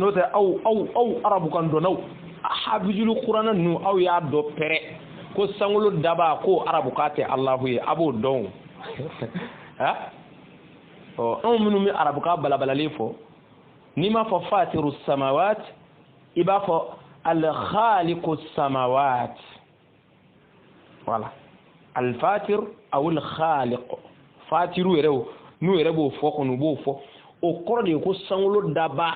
N'o tɛ aw arabukan dɔnnaw hafizulu kuranɛ ninnu aw y'a dɔn pɛrɛ ko sankolo daba ko arabukan tɛ Alahu ye, a b'o dɔn o. Ha, ɔ anw minnu bɛ arabukan balabalalen fɔ, n'i m'a fɔ fatiru samawat, i b'a fɔ al-khaliqu samawat. Voilà, al-fatir aw al-khaliq. Fatiru yɛrɛ o, n'u yɛrɛ b'o fɔ kɔni, u b'o fɔ. O kɔrɔ de ye ko sankolo daba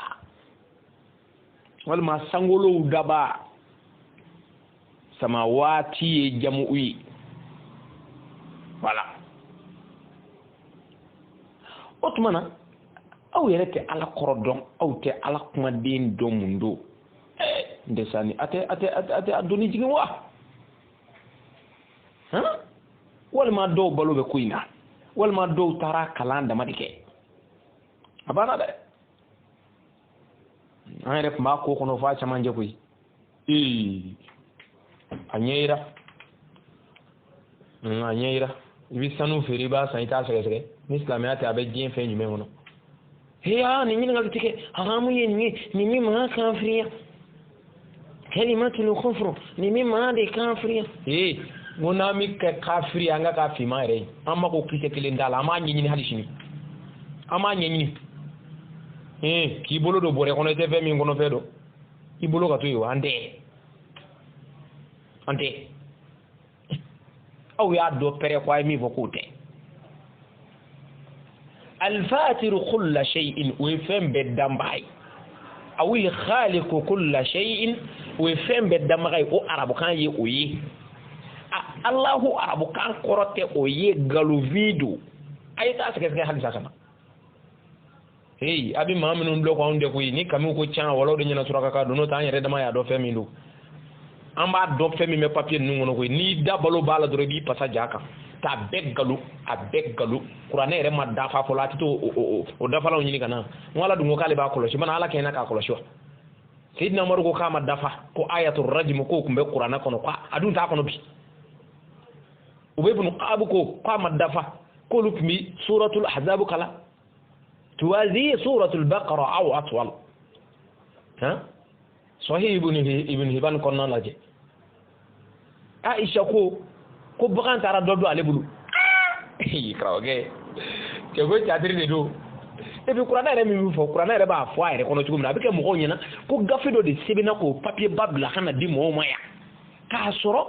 walima sankolow daba. Samawati ye jamu ye. Voilà. O tuma na aw yɛrɛ tɛ Ala kɔrɔ dɔn, aw tɛ Ala kumaden dɔn mun don. N tɛ sani a tɛ a doni jigin wa? Han? Walima dɔw balo bɛ ko in na, walima dɔw taara kalan dama de kɛ. A banna dɛ. An yɛrɛ tun b'a ko kɔnɔ f'a camancɛ koyi. Ee, a ɲɛ yira. A ɲɛ yira. I bɛ sanu feere, i b'a san, i t'a sɛgɛsɛgɛ. Ni silamɛya tɛ, a bɛ diɲɛ fɛn jumɛn kɔnɔ? He, aa, nin ɲininkali tɛ kɛ. Haramu ye nin ye, nin min maa kafiriya. Kalimatul kufru, nin min maa de kafiriya. Ee, n ko n'an bɛ kɛ kafiri, an ka k'a finman yɛrɛ ye. An mako kisɛ kelen t'a la, an b'a ɲɛɲini hali sini. An b'a ɲɛɲini. Ee, k'i bolo don bɔrɛ kɔnɔ, i tɛ fɛn min kɔnɔ fɛn dɔn. I bolo ka to yen wa, an tɛ. An tɛ. Aw y'a dɔn pɛrɛ ko a ye min fɔ k'o tɛ. Al-fatiru kulla shay'in, o ye fɛn bɛɛ danbaa ye. Awil khaliqu kulla shay'in, o ye fɛn bɛɛ danbaga ye. O arabukan ye o ye. Alahu arabukan kɔrɔ tɛ o ye, nkalonfin don. A ye taa sɛgɛsɛgɛ halisa ka na. Hey, a bɛ maa minnu bila k'anw dɛ koyi, ni kamiw ko can, walaw de ɲɛna suraka ka don, n'o tɛ an yɛrɛ dama y'a dɔn fɛn min don. An b'a dɔn fɛn min bɛ papiye ninnu kɔnɔ koyi. N'i da balo b'a la dɔrɔn, i b'i pasa ja kan. K'a bɛɛ galo, a bɛɛ galo. Kuranɛ yɛrɛ ma dafa fɔlɔ, a tɛ to o dafalanw ɲini ka na. N ko Ala dun ko k'ale b'a kɔlɔsi, mana Ala kɛɲɛna k'a kɔlɔsi wa? Seyidina Umaru ko k'a ma dafa, ko ayatul rajim k'o tun bɛ kuranɛ kɔnɔ, ko a dun t'a kɔnɔ bi. Ubay ibn Ka'ab ko k'a ma dafa, k'olu tun bɛ suratul ahzab kalan. Tuwazi suratul baqara aw atwal. Han? Sahih ibn Hibban kɔnɔna lajɛ. Aisha ko ko bagan taara dɔ don ale bolo. Karamɔgɔkɛ, cɛ ko catiri de don. Et puis kuranɛ yɛrɛ min bɛ fɔ, kuranɛ yɛrɛ b'a fɔ a yɛrɛ kɔnɔ cogo min na, a bɛ kɛ mɔgɔw ɲɛna ko gafe dɔ de sɛbɛnna k'o papier ba bila ka na di mɔgɔw ma yan. K'a sɔrɔ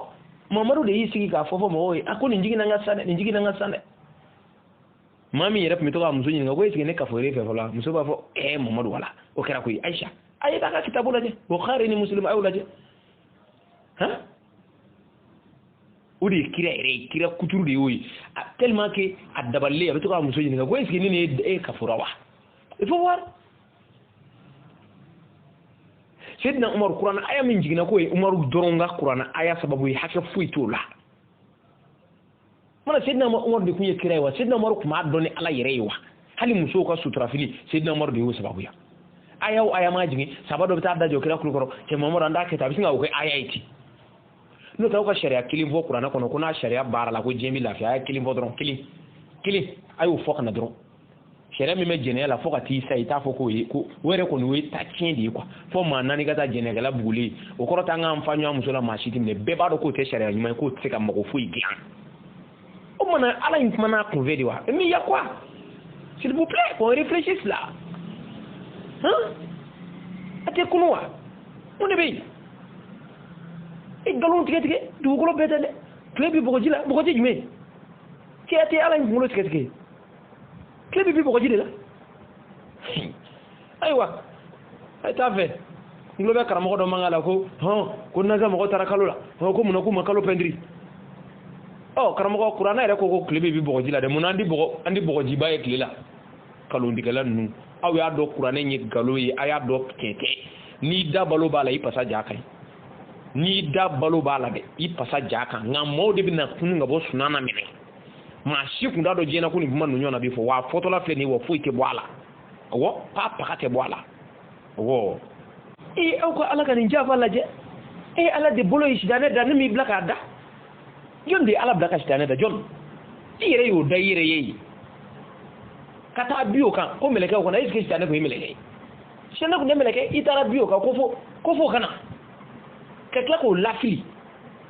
Mamadu de y'i sigi k'a fɔ mɔgɔw ye, a ko nin jiginna n ka san dɛ, nin jiginna n ka san dɛ. Maa min yɛrɛ tun bɛ to k'a muso ɲininka ko est-ce que ne kafo e fɛ fɔlɔ, muso b'a fɔ Mamadu wala o kɛra koyi. Aisha, a ye taa ka kitabu lajɛ, Bukhari ni Muslim, a y'o lajɛ. Han? O de ye kira yɛrɛ ye, kira kuturu de y'o ye. Tellement que a dabalilen, a bɛ to k'a muso ɲininka ko est-ce que ne ni e kafora wa? Il faut voir. Seydina Umaru, kuranɛ aya min jiginna k'o ye Umaru dɔrɔn ka kuranɛ aya sababu ye, hakɛ foyi t'o la. Mana Seydina Umaru de tun ye kira ye wa? Seydina Umaru tun b'a dɔn ni Ala yɛrɛ ye wa? Hali musow ka suturafini, Seydina Umaru de y'o sababu ye. Aya o aya ma jigin, saba dɔ bɛ taa da jɔ kira kulo kɔrɔ, cɛ Mamadu an t'a kɛ tan, a bɛ sin ka o kɛ aya ye ten. N'o tɛ aw ka sariya kelen fɔ kuranɛ kɔnɔ ko n'a sariya baara la ko diɲɛ bɛ lafiya, a ye kelen fɔ dɔrɔn, kelen kelen, a y'o fɔ ka na dɔrɔn. Sariya min bɛ jɛnɛya la fo ka t'i sa, i t'a fɔ k'o ye ko o yɛrɛ kɔni o ye ta tiɲɛ de ye quoi. Fo maa naani ka taa jɛnɛkɛla bugulen, o kɔrɔ t'an k'an fa ɲɔgɔn muso la, maa si tɛ minɛ. Bɛɛ b'a dɔn k'o tɛ sariya ɲuman ye, k'o tɛ se ka mago foyi dilan. O mana Ala in kumana a kunfɛ de wa? Mais y a quoi? S'il vous plaît, qu'on réfléchisse là. Hein? A tɛ kunu wa? Mun de bɛ yen? I nkalon tigɛ tigɛ, dugukolo bɛɛ tɛ dɛ. Tile bɛ bɔgɔji la, bɔgɔji jumɛn? Cɛ tɛ Ala in kunkolo tigɛ tigɛ. Tile bɛ bi bɔgɔji de la. Ayiwa, a ye taa fɛ. N tulo bɛ karamɔgɔ dɔ mankan la ko hɔn, ko NASA mɔgɔ taara kalo la, hɔn, ko munna k'u ma kalo pɛntiri? Ɔ karamɔgɔ, kuranɛ yɛrɛ ko ko tile bɛ bi bɔgɔji la dɛ, munna an di bɔgɔjiba ye tile la? Kalontigɛla ninnu, aw y'a dɔn kuranɛ ye nkalon ye, a y'a dɔn tiɲɛ tɛ. N'i da balo b'a la, i pasa ja kan. N'i da balo b'a la dɛ, i pasa ja kan. Nka maaw de bɛna kunun ka bɔ sunan na minɛ. Maa si kun t'a dɔn diɲɛ na ko nin kuma ninnu ɲɔgɔn na bɛ fɔ, wa a fɔtɔla filɛ nin ye, wa foyi tɛ bɔ a la. Awɔ, k'a paga tɛ bɔ a la. Awɔ. Ee, aw ka Ala ka nin janfa lajɛ. Ee, Ala de bolo ye sitanɛ da, ne m'i bila k'a da. Jɔn de ye Ala bila ka sitanɛ da? Jɔn? I yɛrɛ y'o da i yɛrɛ ye. Ka taa bi o kan ko mɛlɛkɛw kɔnɔ, est-ce que sitanɛ kun ye mɛlɛkɛ ye? Sitanɛ kun tɛ mɛlɛkɛ, i taara bi o kan ko fo ka na ka tila k'o lafili,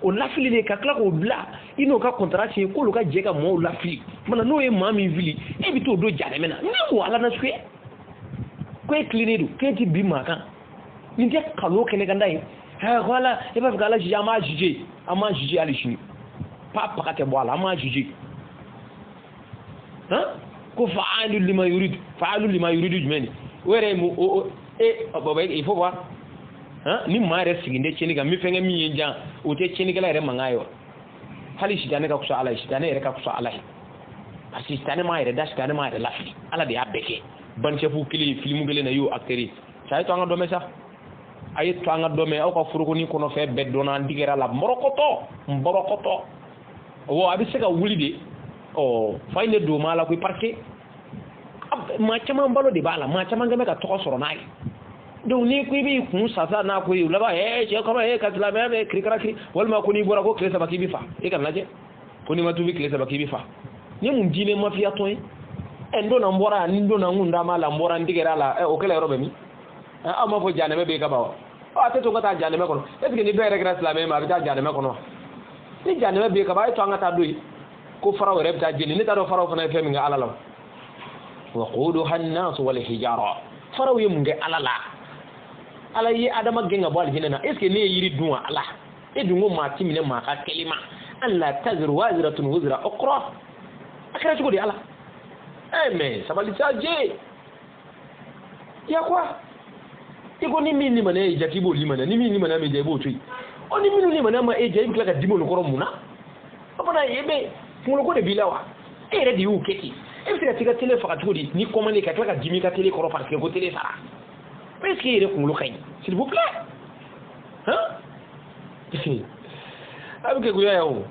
o lafili de ka tila k'o bila i n'o ka contrat signé k'olu ka jɛ ka mɔɔw lafili. Kumana n'o ye maa min fili, e bɛ t'o don jahanɛmɛ na. Ni m'o ala nasugu ye ko e tilennen don, k'e ti bin maa kan, nin tɛ kalo kɛnɛ kan da ye. Ɛ ko ala, e b'a fɛ ka ala juger? An b'a juger, an b'a juger hali sini, pa paga tɛ bɔ a la, an b'a juger. Han, ko fa'alu lima yuridu, fa'alu lima yuridu jumɛn de o yɛrɛ ye mun o e bɔn, il faut voir. Han, ni maa yɛrɛ sigilen tɛ tiɲɛni kan, n bɛ fɛn kɛ min ye jan, o tɛ tiɲɛnikɛla yɛrɛ mankan ye wa? Hali sitanɛ ka fisa ala ye, sitanɛ yɛrɛ ka fisa ala ye, parce que sitanɛ m'a yɛrɛ da, sitanɛ m'a yɛrɛ lafili, ala de y'a bɛɛ kɛ. Banisɛfu kelen ye filimu kelen na, i y'o acteur ye sa. A ye to an ka dɔ mɛn sa, a ye to an ka dɔ mɛn. Aw ka forokoni kɔnɔfɛn bɛɛ dɔnna, an digɛra la, n bɔrɔkɔtɔ, n bɔrɔkɔtɔ. Wa a bɛ se ka wuli de. Ɔ fa in de don ma la koyi, parce que maa caman balo de b'a la, maa caman kɛn bɛ ka tɔgɔ sɔrɔ n'a ye. Donc n'i ko i b'i kun sasa n'a ko ye, o laban ɛ cɛ kɔrɔ e ka silamɛya bɛ kirikara kiri, walima ko n'i bɔra ko tile 3 k'i bɛ fa, e ka lajɛ ko n'i ma tubi tile 3 k'i bɛ fa. Ni mun diinɛ mafiya tɔn ye? Ɛ n donna, n bɔra yan, ni n donna n kun da m'a la, n bɔra, n digɛra a la. Ɛ o kɛlɛ yɔrɔ bɛ min? Aw m'a fɔ jahanɛmɛ bɛ yen ka ban wa? Ɔ a tɛ to ka taa jahanɛmɛ kɔnɔ. Est ce que ni bɛɛ yɛrɛ kɛra silamɛ ma, a bɛ taa jahanɛmɛ kɔnɔ wa? Ni jahanɛmɛ bɛ yen ka ban, a ye to an ka taa don yen ko faraw yɛrɛ bɛ taa jeni. Ne t'a dɔn faraw fana ye fɛn min kɛ ala la. Waquduha an-nas wal hijara, faraw ye mun kɛ ala la? Ala ye adama gɛn ka bɔ alijinɛ na. Est ce que ne ye yiri dun wa? Ala e dun ko maa ti minɛ maa ka kɛli ma, an la taziru waziratun wuzra ukhra. A kɛra cogo di ala? Eh mais sabali sa, je ya quoi, i ko ni min limaniya y'i diya k'i b'o limaniya, ni min limaniya m'i diya i b'o to yen. Ɔ ni minnu limaniya ma e diya, i bɛ tila ka dimi olu kɔrɔ mun na? O fana e bɛ kunkoloko de b'i la wa? E yɛrɛ de y'o kɛ ten. E bɛ se ka t'i ka télé faga cogo di ni commandé, ka tila ka dimi i ka télé kɔrɔ parce que ko télé sara? Est ce que e yɛrɛ kunkolo ka ɲi, s'il vous plaît? Hein, a bɛ kɛ goya ye o.